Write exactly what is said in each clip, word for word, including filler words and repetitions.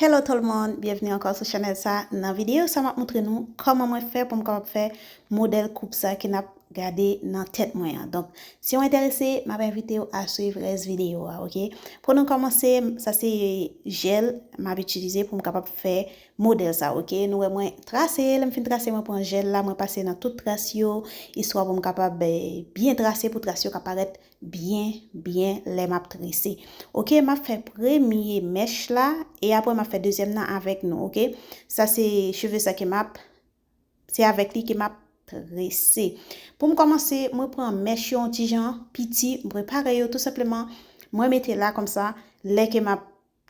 Hello tout le monde, byenvni ankò sou chanèl sa. Nan videyo sa, m ap montre nou kòman mwen fè pou m kapab fè modèl koup sa ke n ap gade nan tèt mwen an. Donk, si w enterese, m ap envite w a swiv rès videyo a, oke? Pou nou kòmanse, sa se jèl m ap itilize pou m kapab fè modèl sa, oke? Nou wè mwen trase, lè m fin trase, mwen pran jèl la, mwen pase nan tout tras yo, istwa pou m kapab, eh, byen trase, pou tras yo ka parèt byen, byen lè m ap trese. Oke, m ap fè premye mèch la, e apre m ap fè dezyèm nan avèk nou, oke? Sa se cheve sa ke m ap, se avèk li ke m ap trese. Pou m kòmanse, mwen pran mèch yo yon ti jan piti, m prepare yo tou senpleman, mwen mete la kòmsa, lè ke m ap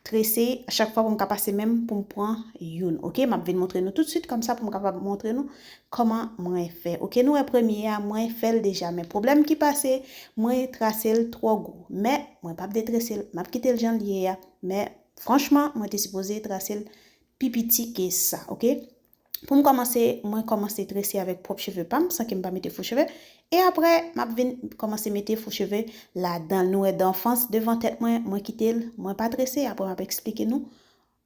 trese, chak fwa pou m ka pase men m pou m pran youn, oke? M ap vin montre nou toutswit kòmsa pou m kapab montre nou kòman mwen fè. Oke, nou wè premye a, mwen fè l deja, men pwoblèm ki pase, mwen trase l twò gwo. Men, mwen p ap detrese l, m ap kite l jan l ye a. Men, franchman, mwen te sipoze trase l pi piti ke sa, oke? Pou m kòmanse, mwen kòmanse trese avèk pwòp cheve pa m, san ke m pa mete fo cheve. E apre, m ap vin kòmanse mete fo cheve ladan l. Nou wè danfans devan tèt mwen, mwen kite l, mwen pa trese. Apre, m ap eksplike nou,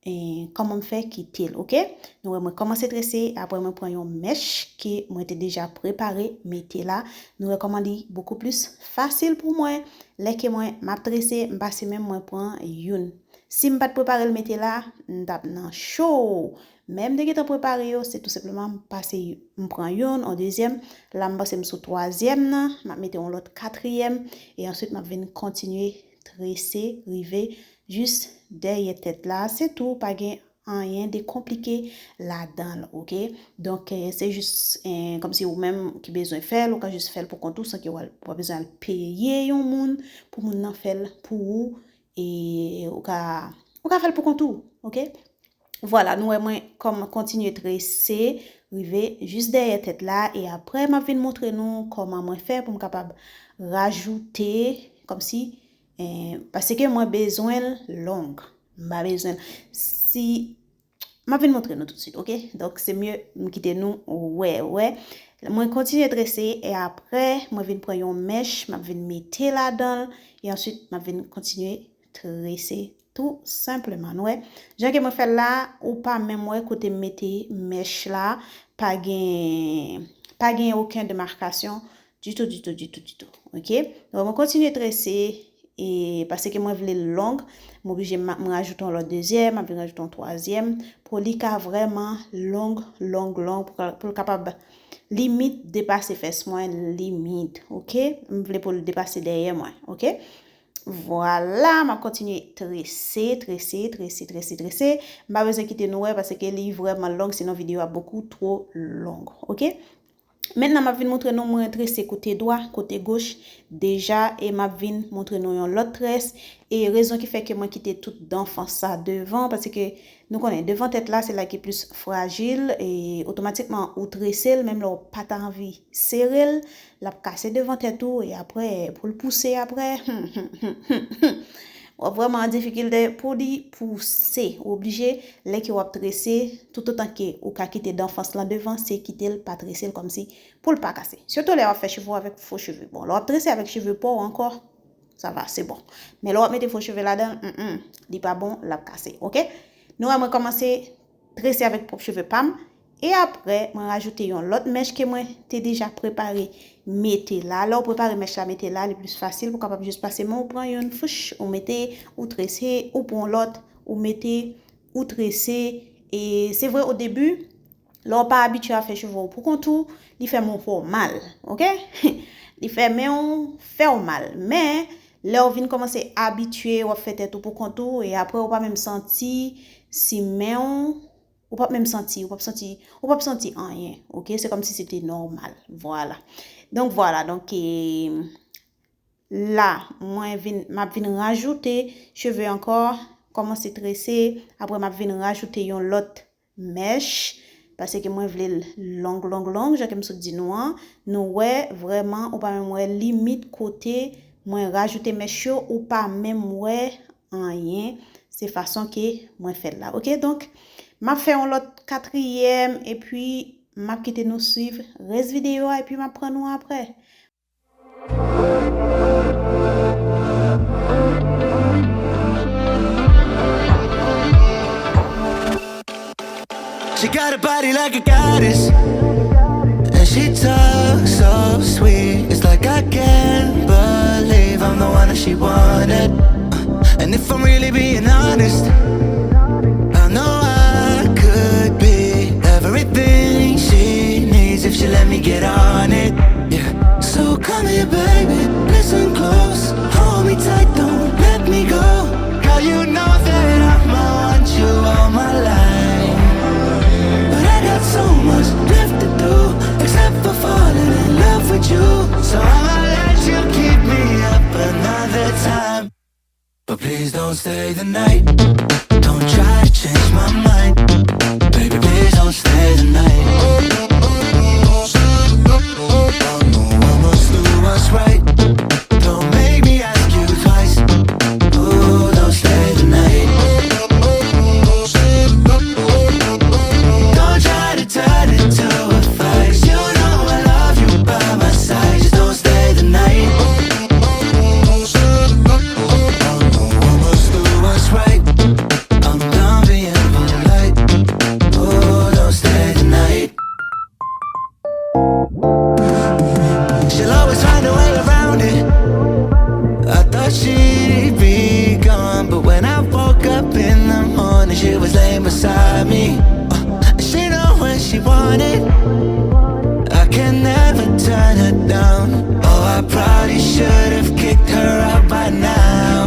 eh, kòman m fè kite l, oke? Nou wè mwen kòmanse trese, apre mwen pran yon mèch ke mwen te deja prepare, mete la. Nou wè kòman li bokou plis fasil pou mwen. Lè ke mwen, m ap trese, m pase men m, mwen pran youn. Si m pa t prepare l mete la, m t ap nan cho. Men m te gentan prepare yo, se tou senpleman m pase, m pran youn, yon dezyèm. La, m panse m sou twazyèm nan, m ap mete yon lòt katriyèm, e answit m ap vin kontinye trese, rive jis dèyè tèt la. Se tou, pa gen anyen de konplike ladan l, oke? Donk, eh, se jis, eh, kòmsi ou menm ki bezwen fè l, ou ka jis fè l pou kont ou, san ke w al, w pa bezwen al peye yon moun pou moun nan fè l pou ou, e ou ka, ou ka fè l pou kont ou, oke? Vwala, nou wè mwen kòm kontinye trese, rive jis dèyè tèt la, e apre m ap vin montre nou kòman mwen fè pou m kapab rajoute, kòmsi, eh, paske mwen bezwen l long. M pa bezwen l. Si, m ap vin montre nou toutswit, oke? Donk, se mye m kite nou wè, wè. Mwen kontinye trese, e apre, mwen vin pran yon mèch, m ap vin mete ladan l, e answit, m ap vin kontinye trese tou senpleman. Nou wè, jan ke mwen fè l la, ou pa menm wè kote m mete mèch la, pa gen, pa gen okenn demarkasyon ditou, ditou, ditou, ditou. Oke? Donk, mwen kontinye trese, e paske mwen vle l long, m oblije m, mwen rajoute yon lòt dezyèm, m ap vin rajoute yon twazyèm, pou li ka vrèman long, long, long, pou, pou l kapab limit depase fès mwen, limit, oke? M vle pou l depase dèyè mwen, oke? Vwala, m ap kontinye trese, trese, trese, trese, trese. M pa bezwen kite nou wè paske li vrèman long, sinon videyo a bokou twò long, oke? Mentnan, m ap vin montre nou mwen trese kote dwa, kote goch deja, e m ap vin montre nou yon lòt très. E rezon ki fè ke mwen kite tout danfans sa devan, paske nou konnen devan tèt la, se la ki plis frajil, e otomatikman ou trese l, menm lè w pa ta anvi sere l, l ap kase devan tèt ou, e apre, pou l pouse apre, w ap vrèman an difikilte pou li pouse. Ou oblije, lè ke w ap trese, toutotan ke ou ka kite danfans lan devan, se kite l, pa trese l kòmsi pou l pa kase. Sitou lè w ap fè cheve w avèk fo cheve. Bon, lè w ap trese avèk cheve pa w ankò, sa va, se bon. Men lè w ap mete fo cheve ladan l, mm, mm, li pa bon, l ap kase, oke? Nou wè mwen kòmanse trese avèk pwòp cheve pa m. E apre, mwen rajoute yon lòt mèch ke mwen te deja prepare mete la. Lè w prepare mèch la, mete la, li plis fasil pou w kapab jis pase men w pran youn, fouch, ou mete, ou trese, ou pran lòt, ou mete, ou trese. E se vre, o debi, lè w pa abitye a fè cheve w pou kont ou, li fè men w fè w mal, oke? Li fè men w fè w mal. Men, lè w vin kòmanse abitye, w ap fè tèt ou pou kont ou, e apre, ou pa menm santi si men w, ou p ap menm santi, ou p ap santi, ou p ap santi anyen, oke? Se kòmsi se te nòmal, vwala. Donk, vwala, donk, e, la, mwen vin, m ap vin rajoute cheve ankò, kòmanse trese, apre m ap vin rajoute yon lòt mèch, paske mwen vle l long, long, long, jan ke m sot di nou an. Nou wè, vrèman, ou pa menm wè limit kote mwen rajoute mèch yo, ou pa menm wè anyen. Se fason ke mwen fè l la. Oke, donk, m ap fè yon lòt katriyèm, epi m ap kite nou swiv rès videyo a, epi m ap pran nou apre. She got a body like a goddess, and she talks so sweet. It's like I can't believe I'm the one that she wanted. Uh, and if I'm really being honest, I know I could be everything she needs if she let me get on it. Yeah. So come here, baby, listen close. Hold me tight, don't let me go. Girl, you know that I'ma want you all my life. But I got so much left to do, except for falling in love with you. So I'ma let you keep me up another time. But please don't stay the night. Don't try to change my mind. Baby, please don't stay the night. I know I must do what's right. Don't make me ask you twice. Oh, don't stay the night. Don't try to turn it to a fight. 'Cause you know I love you by my side. Just don't stay the night. I know I must do what's right. I'm done being polite. Oh, don't stay the night. She'll always find a way around it. I thought she'd be gone, but when I woke up in the morning, she was laying beside me. Uh, she know what she wanted. I can never turn her down. Oh, I probably should have kicked her out by now.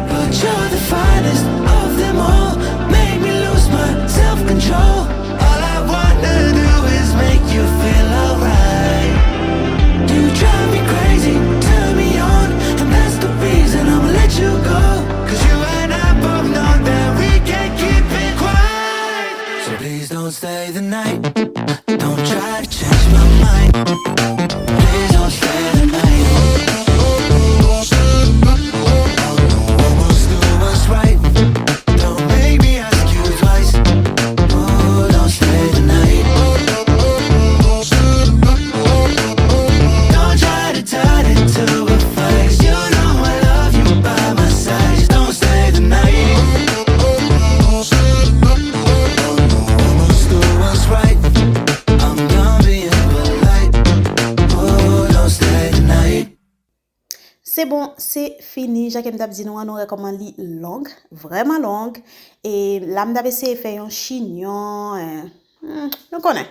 But you're the finest of them all. Make me lose my self-control. All I wanna do is make you feel alright. You drive me crazy, turn me on, and that's the reason I'ma let you go. 'Cause you and I both know that we can't keep it quiet. So please don't stay the night. Don't try to change my mind. Please don't stay the night. I know I must do what's right. Don't make me ask you twice. Oh, don't stay the night. Don't try to turn it to a fight. 'Cause you know I love you by my side. Just don't stay the night. I know I must do what's right. I'm done being polite. Oh, don't stay the night. Se bon, se fini. Jan ke m t ap di nou an, nou wè kòman li long, vrèman long. E la, m t ap eseye fè yon chinyon, eh, hmm, nou konnen.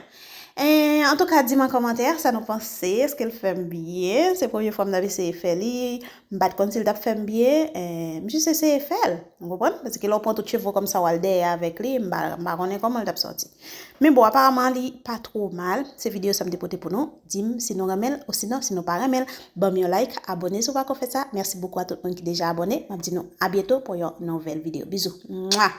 Eh, antouka, di m an kòmantè sa nou panse. Èske l fè m byen? Se premye fwa m t ap eseye fè li. M pa t konn si l t ap fè m byen. Eh, m jis eseye fè l. Ou konprann? Paske lè w pran tout cheve w kòmsa, w al dèyè avèk li, m pa, m pa konnen kòman l t ap sòti. Men bon, aparaman, li pa twò mal. Se videyo sa m te pote pou nou. Di m si nou renmen l, osinon, si nou pa renmen l, ban m yon like, abòne si w pa ko fè sa. Mèsi bokou a tout moun ki deja abòne. M ap di nou a byento pou yon nouvèl videyo. Bizou. Mwa!